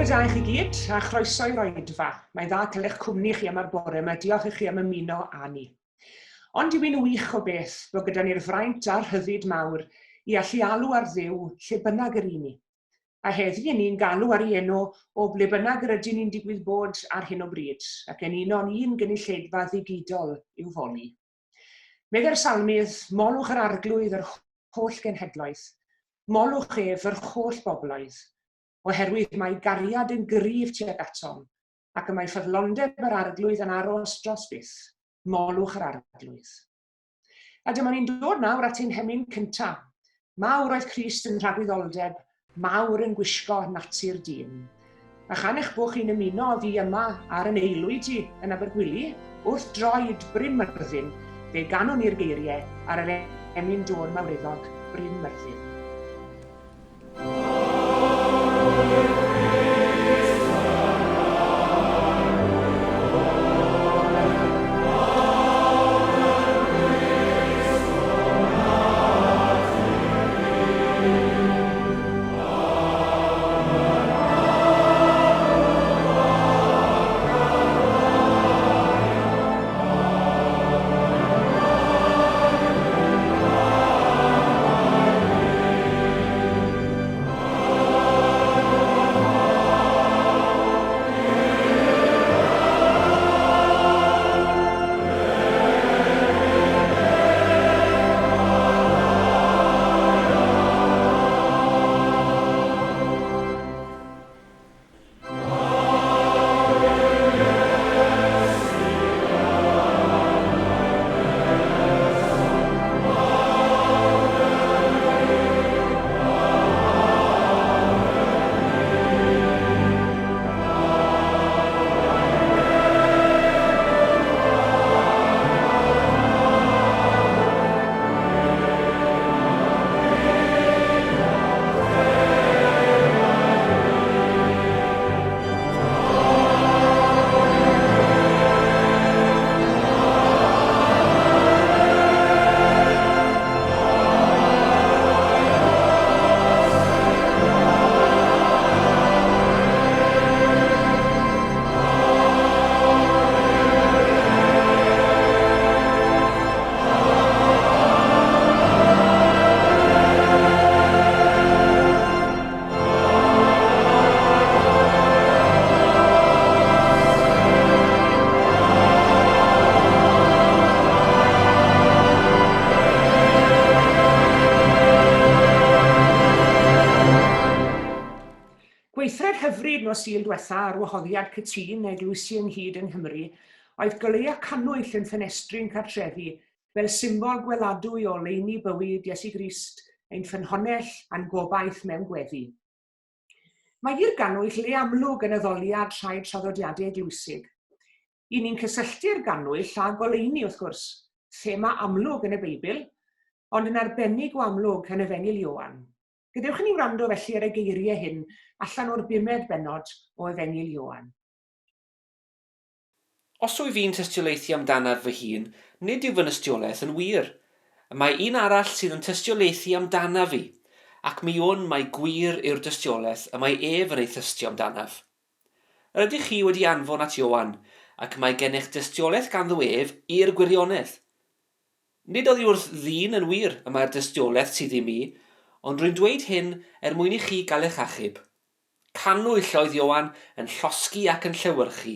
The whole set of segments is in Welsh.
Bore da i chi gyd, a chroeso i'r oedfa. Mae'n dda cael eich cwmni chi am ar bore yma. Diolch i chi am ymuno â ni. Ond yw hi'n wych o beth bod gyda ni'r fraint a'r rhyddid mawr i allu alw ar Dduw lle bynnag yr i ni. A heddi yn ni'n galw ar ei enw o ble bynnag yr ydyn ni'n digwydd bod ar hyn o bryd, ac yn uno'n un gynulleidfa ddigidol i'w foli. Meddai'r Salmydd, Molwch yr Arglwydd yr holl genhedloedd, molwch ef yr holl bobloedd, oherwydd mae gariad yn gryf tuag atom, ac y mae ffyddlondeb yr Arglwydd yn aros dros byth. Molwch yr Arglwydd. A dyma ni'n dod nawr at ein hemyn cyntaf. Mawr oedd Crist yn nhragwyddoldeb, mawr yn gwisgo natur dyn. A chan eich bod chi'n ymuno â fi yma ar yn aelwyd i yn Abergwili, wrth droed Bryn Myrddin, fe ganwn ni'r geiriau ar yr emyn dôn mawreddog Bryn Myrddin. Gweithred hyfryd nos Sul dwetha ar wahoddiad Cytûn Eglwysi Ynghyd yng Nghymru oedd goleuo cannwyll yn ffenestri'n cartrefi fel symbol gweladwy o oleuni bywyd Iesu Grist, ein ffynhonnell a'n gobaith mewn gweddi. Mae i'r gannwyll le amlwg yn addoliad rhai traddodiadau eglwysig. I ni'n cysylltu'r gannwyll â goleuni, wrth gwrs, thema amlwg yn y Beibl, ond yn arbennig o amlwg yn Efengyl Ioan. Gadewch i ni wrando felly ar y geiriau hyn allan o'r bumed bennod o Efengyl Ioan. Os wyf fi'n tystiolaethu amdanaf fy hun, nid yw fy nystiolaeth yn wir. Y mae un arall sydd yn tystiolaethu amdanaf fi, ac mi wn mai gwir yw'r dystiolaeth y mae ef yn ei thystio amdanaf. Yr ydych chi wedi anfon at Ioan, ac y mae gennych dystiolaeth ganddo ef i'r gwirionedd. Nid oddi wrth ddyn yn wir y mae'r dystiolaeth sydd i mi, ond rwy'n dweud hyn er mwyn i chi gael eich achub. Cannwyll oedd Ioan yn llosgi ac yn llewyrchu,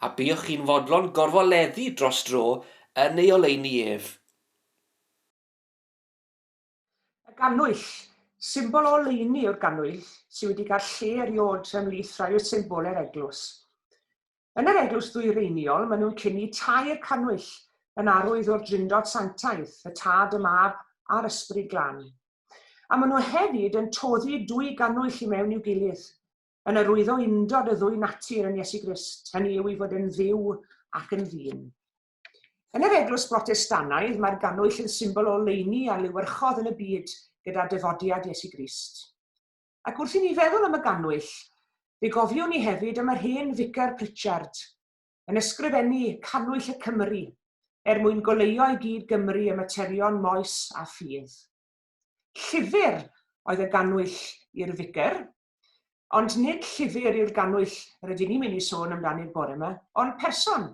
a buoch chi'n fodlon gorfoleddu dros dro yn ei oleuni ef. Y gannwyll, symbol o oleuni yw'r gannwyll, sydd wedi cael lle erioed ymhlith rhai o symbolau'r eglwys. Yn yr eglwys ddwyreiniol, maen nhw'n cynnu tair cannwyll yn arwydd o'r Drindod Sanctaidd, y Tad, y Mab a'r Ysbryd Glân. A maen nhw hefyd yn toddi dwy gannwyll i mewn i'w gilydd, yn arwyddo undod y ddwy natur yn Iesu Grist, hynny yw ei fod yn Dduw ac yn ddyn. Yn yr eglwys Brotestannaidd, mae'r gannwyll yn symbol o oleuni a lewyrchodd yn y byd gyda dyfodiad Iesu Grist. Ac wrth i ni feddwl am y gannwyll, fe gofiwn ni hefyd am yr hen Ficer Pritchard, yn ysgrifennu Cannwyll y Cymry er mwyn goleuo i gyd Gymru y materion moes a ffydd. Llyfr oedd y gannwyll i'r ficer. Ond nid llyfr yw'r gannwyll yr ydyn ni'n mynd i sôn amdani'r bore yma, ond person,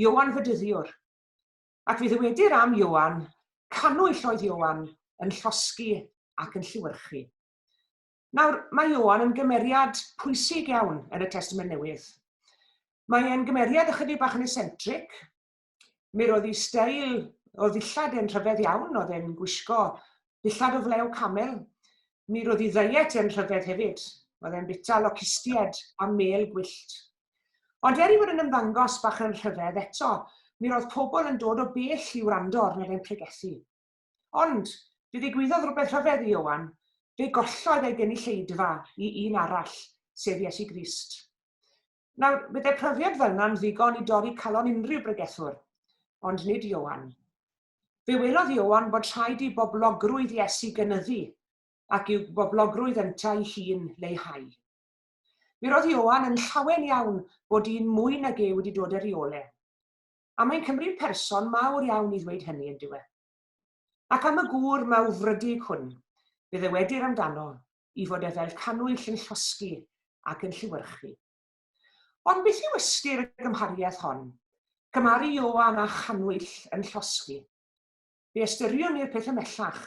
Ioan Fedyddiwr. Ac fe ddywedir am Ioan, cannwyll oedd Ioan yn llosgi ac yn lliwyrchu. Nawr, mae Ioan yn gymeriad pwysig iawn yn y Testament Newydd. Mae e'n gymeriad ychydig bach yn eccentric. Mi roedd ei steil o ddillad e'n rhyfedd iawn, oedd e'n gwisgo dillad o flew camel. Mi roedd ei ddiet e'n rhyfedd hefyd. Oedd e'n bita locustied a mel gwyllt. Ond er ei fod yn ymddangos bach yn rhyfedd eto, mi roedd pobl yn dod o bell i wrando arno fe'n pregethu. Ond, fe ddigwyddodd rhywbeth rhyfedd i Ioan, fe gollodd ei gynulleidfa i un arall, sef Iesu Grist. Nawr, byddai profiad fel yna'n ddigon i dorri calon unrhyw bregethwr, ond nid Ioan. Fe welodd Ioan bod rhaid i boblogrwydd Iesu gynyddu ac i'w boblogrwydd yntau hun leihau. Mi roedd Ioan yn llawen iawn bod un mwy nag e wedi dod ar ei ôl e. A mae'n cymryd person mawr iawn i ddweud hynny, yn dyw e? Ac am y gŵr mawfrydig hwn, fe ddywedir amdano i fod e fel cannwyll yn llosgi ac yn llewyrchu. Ond beth yw ystyr y gymhariaeth hon? Cymharu Ioan â channwyll yn llosgi. Fe ystyriwn ni'r peth ymhellach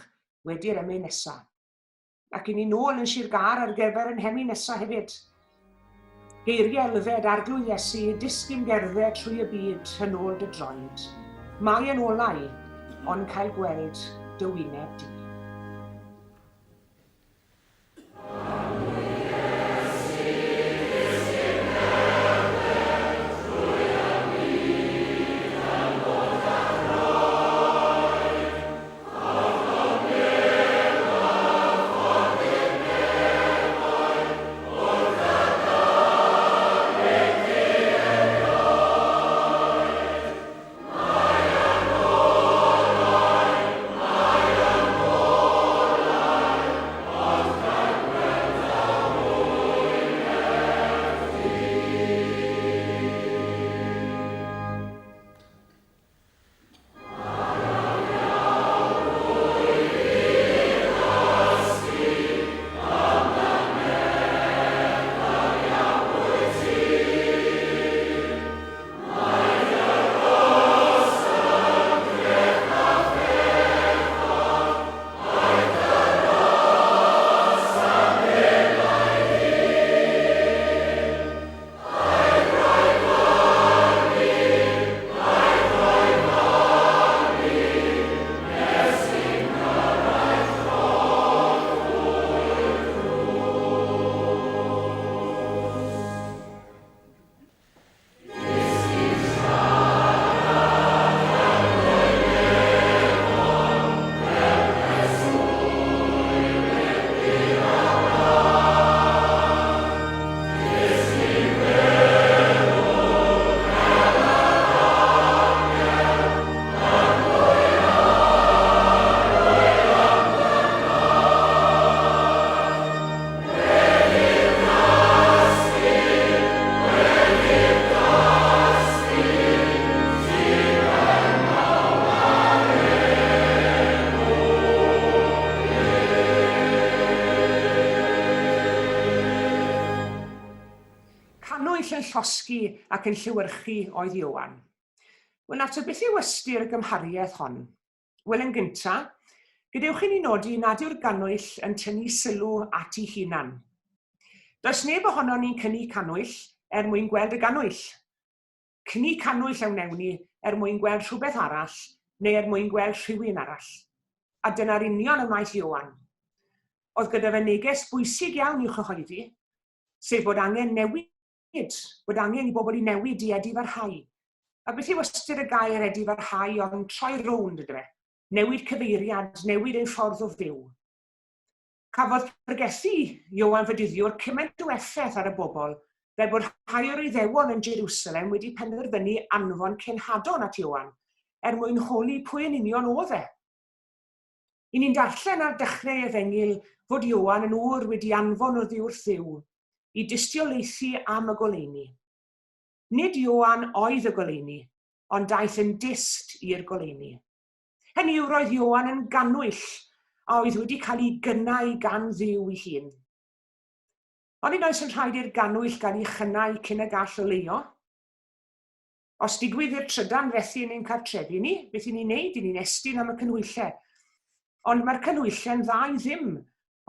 wedi'r emyn nesaf. Ac i ni nôl yn Sir Gâr ar gyfer yn hemi nesa hefyd. Geiriau Elfed, Arglwydd Iesu, disgyn gerdded trwy y byd yn ôl dy droed. Mae yn olau, ond cael gweld dy wyneb di. Cannwyll yn llosgi ac yn llewyrchu oedd Ioan. Wel, nawr te, beth yw ystyr y gymhariaeth hon? Wel, yn gynta, gadewch i ni nodi nad yw'r gannwyll yn tynnu sylw at ei hunan. Does neb ohonon ni'n cynnu cannwyll er mwyn gweld y gannwyll. Cynnu cannwyll a wnewn ni er mwyn gweld rhywbeth arall neu er mwyn gweld rhywun arall. A dyna'r union y wnaeth Ioan. Oedd gyda fe neges bwysig iawn i'w chyhoeddi, sef bod angen newid bod angen i bobl i newid i edifarhau. A beth yw ystyr y gair edifarhau ond troi rownd yndyfe? Newid cyfeiriad, newid ein ffordd o fyw. Cafodd pregethu Ioan Fedyddiwr cymaint o effaith ar y bobl fel bod rhai o'r Iddewon yn Jerusalem wedi penderfynu anfon cenhadon at Ioan er mwyn holi pwy yn union oedd e. I ni'n darllen ar dechrau Efengyl fod Ioan yn ŵr wedi anfon oddi wrth Dduw i dystiolaethu am y goleuni. Nid Ioan oedd y goleuni, ond daeth yn dyst i'r goleuni. Hynny yw, roedd Ioan yn gannwyll a oedd wedi cael ei gynnau gan Dduw ei hun. Onid oes yn rhaid i'r gannwyll gael ei chynnau cyn y gall oleuo? Os digwydd i'r trydan fethu yn ein cartrefi ni, beth i ni'n neud? I ni'n estyn am y canhwyllau. Ond mae'r canhwyllau'n dda i ddim,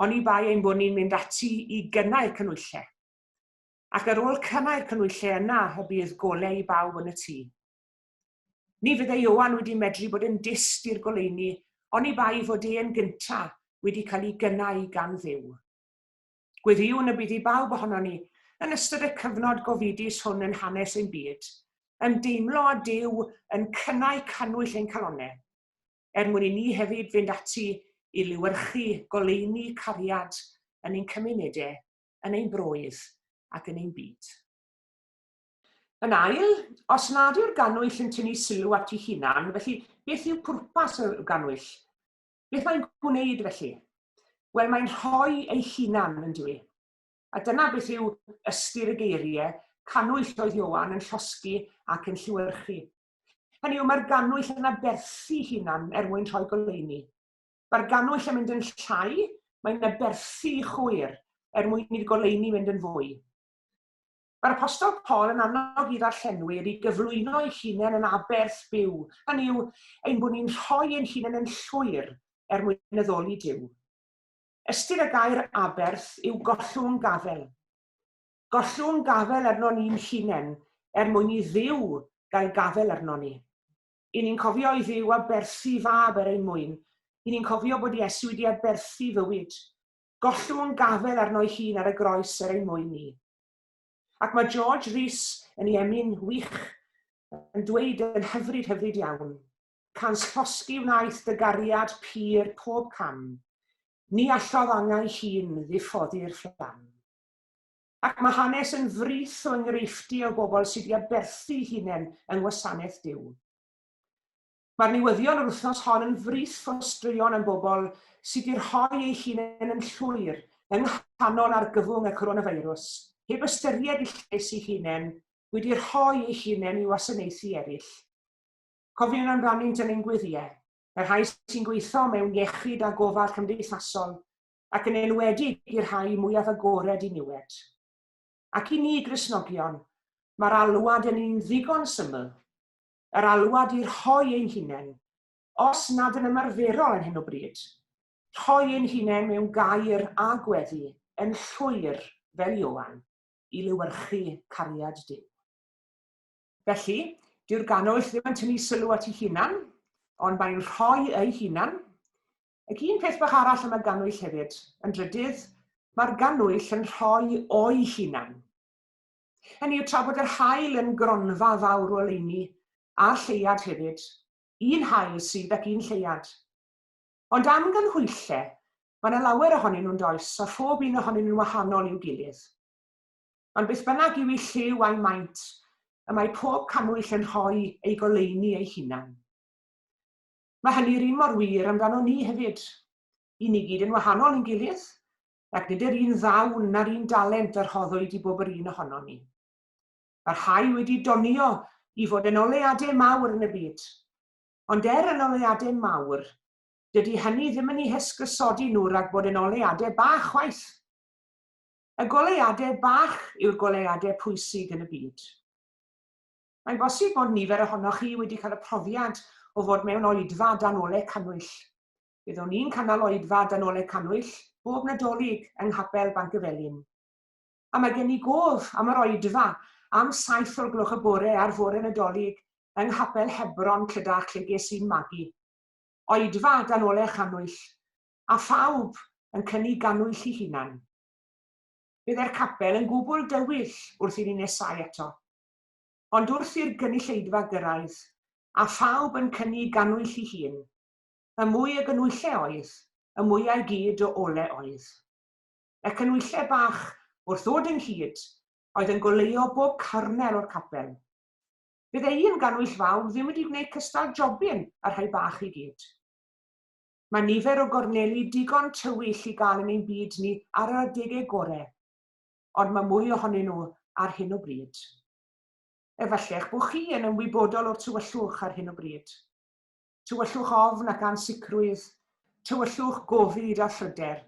oni bai ein bod ni'n mynd ati i gynnau'r canhwyllau. Ac ar ôl cynnau'r canhwyllau yna y bydd golau i bawb yn y tŷ. Ni fyddai Ioan wedi medru bod yn dyst i'r goleuni, oni bai fod e yn gynta wedi cael ei gynnau gan Dduw. Gweddïwn y bydd i bawb ohonon ni, yn ystod y cyfnod gofidus hwn yn hanes ein byd, ymdeimlo â Duw yn cynnau cannwyll ein calonnau, er mwyn i ni hefyd fynd ati i lewyrchu goleuni cariad yn ein cymunedau, yn ein broydd ac yn ein byd. Yn ail, os nad yw'r gannwyll yn tynnu sylw at ei hunan, felly beth yw pwrpas y gannwyll? Beth mae'n gwneud felly? Wel, mae'n rhoi ei hunan, yn dyw i. A dyna beth yw ystyr y geiriau, cannwyll oedd Ioan yn llosgi ac yn llewyrchu. Hynny yw, mae'r gannwyll yn aberthu hunan er mwyn rhoi goleuni. Mae'r gannwyll yn mynd yn llai, mae'n aberthu chwyr er mwyn i'r goleuni mynd yn fwy. Mae'r Apostol Paul yn annog i ddarllenwyr i gyflwyno eu hunain yn aberth byw, hynny yw, ein bod ni'n rhoi ein hunain yn llwyr er mwyn addoli Duw. Ystyr y gair aberth yw gollwng gafel. Gollwng gafel arno ni'n hunain er mwyn i Dduw gael gafel arno ni. I ni'n cofio i Dduw aberthu fab er ein mwyn. I ni'n cofio bod Iesu wedi aberthu fywyd. Gollwng gafel arno'i hun ar y groes er ein mwyn ni. Ac mae George Rees yn ei emyn wych yn dweud yn hyfryd hyfryd iawn, Cans llosgi wnaeth dy gariad pur pob cam, ni allodd angau hun ddiffoddi'r fflam. Ac mae hanes yn frith o enghreifftiau o bobl sydd wedi aberthu hunain yng ngwasanaeth Duw. Mae'r newyddion yr wythnos hon yn frith o straeon am bobl sydd wedi rhoi eu hunain yn llwyr yng nghanol argyfwng y coronafeirws, heb ystyried eu lles eu hunain, wedi rhoi eu hunain i wasanaethu eraill. Cofiwn amdanynt yn ein gweddïau, y rhai sy'n gweithio mewn iechyd a gofal cymdeithasol, ac yn enwedig i'r rhai mwyaf agored i niwed. Ac i ni, Gristnogion, mae'r alwad yn un ddigon syml, yr alwad i rhoi ein hunain, os nad yn ymarferol yn hyn o bryd, rhoi ein hunain mewn gair a gweddi yn llwyr fel Ioan i lewyrchu cariad Duw. Felly, dyw'r gannwyll ddim yn tynnu sylw at ei hunan, ond mae'n rhoi ei hunan. Ac un peth bach arall am y gannwyll hefyd, yn drydydd, mae'r gannwyll yn rhoi o'i hunan. Hynny yw, tra bod yr haul yn gronfa fawr o oleuni, a'r lleuad hefyd, un haul sydd ac un lleuad. Ond am ganhwyllau, mae yna lawer ohonyn nhw'n does, a phob un ohonyn nhw'n wahanol i'w gilydd. Ond beth bynnag yw eu lliw a'i maint, y mae pob cannwyll yn rhoi ei goleuni ei hunan. Mae hynny'r un mor wir amdano ni hefyd. I ni gyd yn wahanol i'n gilydd, ac nid yr un ddawn na'r un dalent a rhoddwyd i bob yr un ohonon ni. Mae rhai wedi donio i fod yn oleuadau mawr yn y byd. Ond er yn oleuadau mawr, dydy hynny ddim yn eu hesgusodi nhw rhag bod yn oleuadau bach chwaith. Y goleuadau bach yw'r goleuadau pwysig yn y byd. Mae'n bosib bod nifer ohonoch chi wedi cael y profiad o fod mewn oedfa dan ole cannwyll. Byddwn ni'n cynnal oedfa dan ole cannwyll bob Nadolig yng Nghapel Bancyfelin. A mae gen i gof am yr oedfa am 7 o'r gloch y bore ar fore Nadolig yng Nghapel Hebron, Clydach, lle ges i'n magu. Oedfa dan ole channwyll, a phawb yn cynnig gannwyll i hunan. Byddai'r capel yn gwbl dywyll wrth i ni nesau ato. Ond wrth i'r gynulleidfa gyrraedd, a phawb yn cynnig gannwyll i hun, y mwy y gynwylle oedd, y mwya i gyd o ole oedd. Y cynwylle bach, wrth ddod ynghyd, oedd yn goleuo bob cornel o'r capel. Bydde un gannwyll fawr ddim wedi gwneud cystal jobyn â'r rhai bach i gyd. Mae nifer o gorneli digon tywyll i gael yn ein byd ni ar yr adegau gore, ond mae mwy ohonyn nhw ar hyn o bryd. Efallai eich bod chi yn ymwybodol o'r tywyllwch ar hyn o bryd. Tywyllwch ofn ac ansicrwydd, tywyllwch gofid a phryder,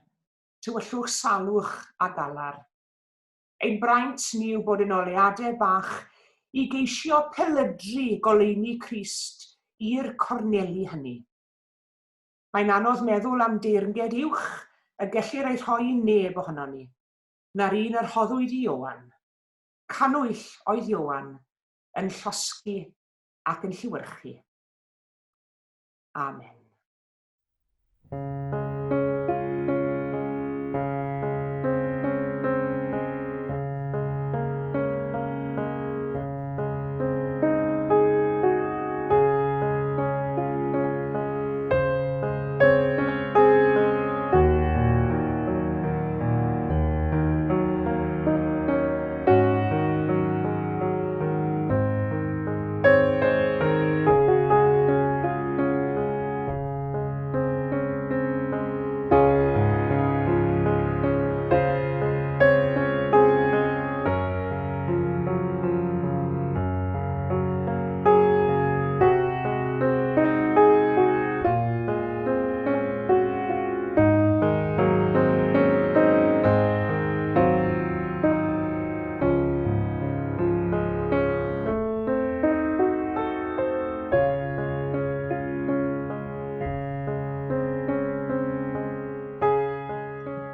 tywyllwch salwch a galar. Ein braint ni yw bod yn oleuadau bach i geisio pelydru goleuni Crist i'r corneli hynny. Mae'n anodd meddwl am deyrnged uwch y gellir ei rhoi i neb ohonon ni, na'r un y rhoddwyd i Ioan. Cannwyll oedd Ioan, yn llosgi ac yn llewyrchu. Amen.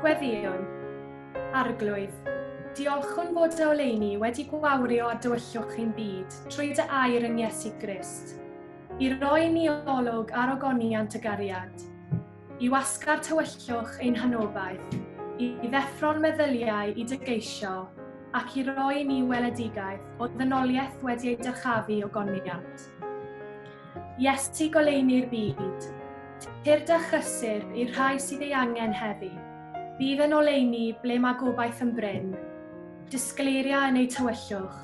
Gweddïwn. Arglwydd, diolchwn fod dy oleuni wedi gwawrio a dywyllwch ein byd trwy dy air yn Iesu Grist, i roi ni olwg ar ogoniant y gariad, i wasgar tywyllwch ein hanobaith, i ddeffro'n meddyliau i dy geisio, ac i roi i ni weledigaeth o ddynoliaeth wedi ei dyrchafu o goniant. Iesu goleuni'r byd, tyrd a chysur i'r rhai sydd ei angen heddi. Bydd yn oleuni ble mae gobaith yn brin, disgleiria yn eu tywyllwch.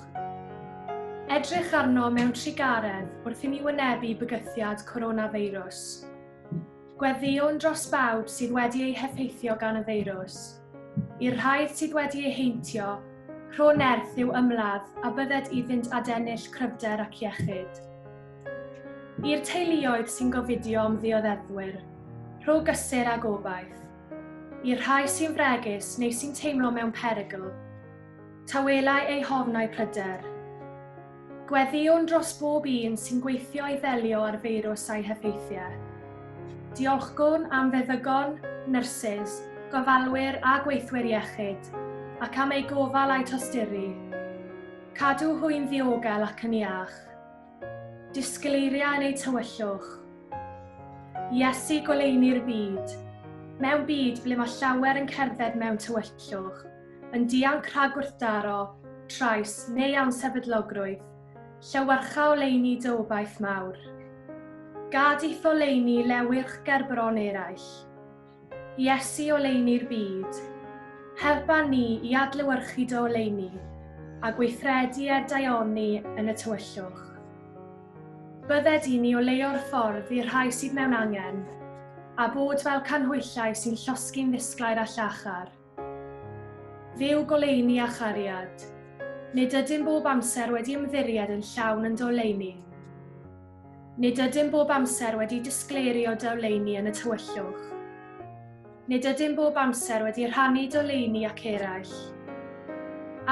Edrych arno mewn trugaredd wrth i ni wynebu bygythiad coronafeirws. Gweddïwn dros bawb sydd wedi eu heffeithio gan y feirws. I'r rhai sydd wedi eu heintio, rho nerth i'w ymladd a bydded iddynt adennill cryfder ac iechyd. I'r teuluoedd sy'n gofidio am ddioddefwyr, rho gysur a gobaith. I'r rhai sy'n fregus neu sy'n teimlo mewn perygl, tawelai eu hofn a'u pryder. Gweddïwn dros bob un sy'n gweithio i ddelio â'r feirws a'i heffeithiau. Diolchgwn am feddygon, nyrsys, gofalwyr a gweithwyr iechyd, ac am eu gofal a'u tosturi. Cadw hwy'n ddiogel ac yn iach. Disgleiria yn eu tywyllwch. Iesu goleuni'r byd. Mewn byd ble mae llawer yn cerdded mewn tywyllwch, yn dianc rhag gwrthdaro, trais neu ansefydlogrwydd, llewyrcha oleuni dy obaith mawr. Gad i'th oleuni lewyrch gerbron eraill. Iesu oleuni'r byd, helpa ni i adlewyrchu dy oleuni a gweithredu er daioni yn y tywyllwch. Bydded i ni oleuo'r ffordd i'r rhai sydd mewn angen, a bod fel canhwyllau sy'n llosgi'n ddisglair a llachar. Dduw goleuni a chariad. Nid ydym bob amser wedi ymddiried yn llawn yn dy oleuni. Nid ydym bob amser wedi disgleirio dy oleuni yn y tywyllwch. Nid ydym bob amser wedi rhannu dy oleuni ac eraill.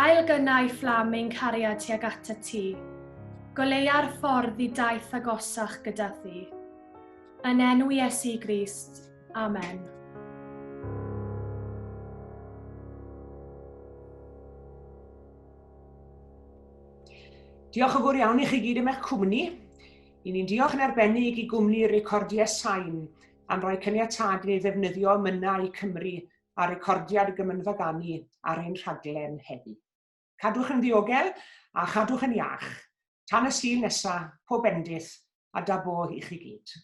Ailgynnau fflam ein cariad tuag atat ti. Goleua'r ffordd i daith agosach gyda thi. Yn enw Iesu Grist. Amen. Diolch yn fawr iawn i chi gyd am eich cwmni. I ni'n diolch yn arbennig i gwmni Recordiau Sain am roi caniatâd i ni ddefnyddio emynau Cymru a recordiad y Gymynfa Ganu ar ein rhaglen heddi. Cadwch yn ddiogel a chadwch yn iach. Tan y Sul nesa, pob bendith a da bo i chi gyd.